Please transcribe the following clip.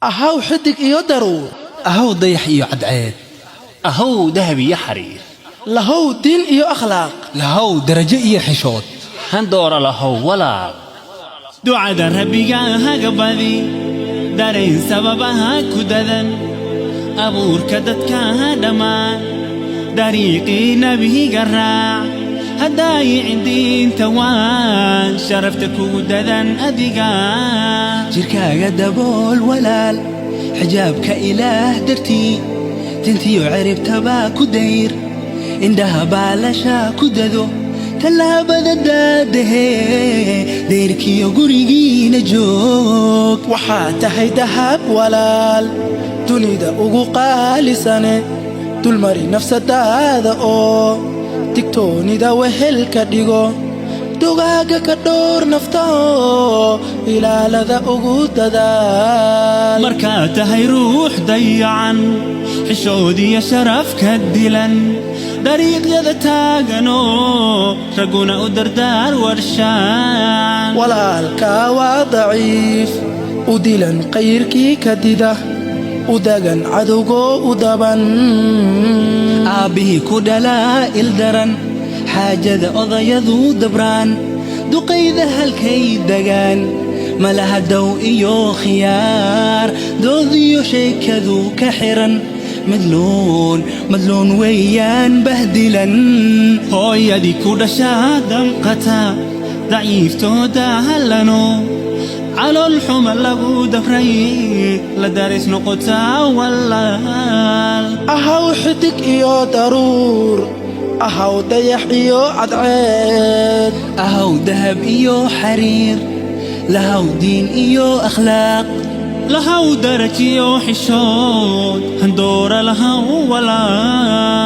Ahaw xidig iyo daruur. Ahaw dayax iyo cadceed. Ahow dahab iyo xariir. Lahow diin iyo akhlaaq. Lahow darajo iyo xishood. Handoora lahow walaal. Ducada Rabbiga haga badi, dareen sababaha ku dadan, abuurka dadka dhammaan, dariiqii Nebiga raac, haddaayicin diinta, waan sharafta kugu dadan adiga. Jirkaaga dabool walaal, xijaabka Ilaah dartii, tintiyo ciribtabaa ku dayr, indhaha baalasha ku dado, tallaabada daadahee, deyrkiyo gurigiina joog. Waxaa tahay dahab walaal, dunida ugu qaalisane, dulmari nafsadaada oo digtoonida wehelka dhigo, dugaaga ka dhowr nafta oo ilaalada ugu dadaal. Markaad tahay ruux dayacan, xishoodiyo sharaf ka dilan, dariiqyada taaganoo ragguna u dardaar warshaan. Walaalkaa waa daciif, u dilan qayrkii ka dida, u dagan cadowgoo u daban. Aabbihii ku dhalaa ildaran, xaajada odayadu dabraan, duqayda halkay degaan malaha dow iyo khiyaar, doodiyo sheekadu ka xiran, madluun madluun weeyaan bahdilan. Hooyadii ku dhashaa damqata, daciiftooda hallano, calool xuma lagu dabray, la daris noqotaa walaal. Ahaw xidig iyo daruur, ahaw dayax iyo cadceed. Ahaw dahab iyo xariir, lahaw diin iyo akhlaaq. Lahaw darajiyo xishood, handoora lahaw walaal.